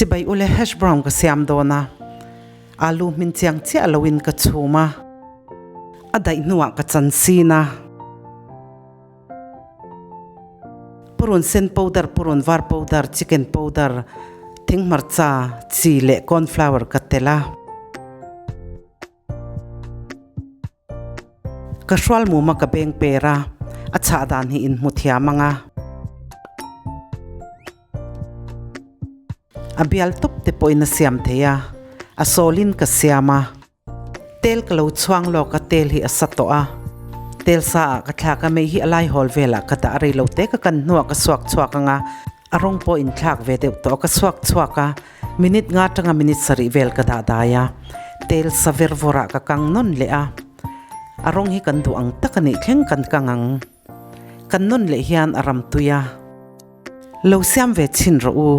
Chibai ule hash brown ka siam dawn a, alu hmin chiang chiah loin ka chhum a, a daih hnuah ka chan sin a. Purun sen powder, purun var powder, chicken powder, thinghmarcha, chi leh corn flour ka tel a. Ka hrual mum a ka beng per a, a chhah dan hi in hmu thiam ang a. A bial tawp te pawhin a siam thei a, a sawlin ka siam a. Tel ka lo chhuang lawk a, tel hi a sa tawh a. Tel sa ah ka thlak a, mei hi a lai hawl velah ka dah a, rei lo te ka kan hnuah ka suak chhuak ang a, a rawng pawh in thlak ve deuh tawh a, ka suak chhuak a. Minute nga atanga minute sarih vel ka dah dai a, tel sa ver vawrah ka kang nawn leh a, a rawng hi kan duh ang tak a nih thleng kan kang ang. Kan nawn leh hian a ram tui a. Lo siam ve chhin rawh u.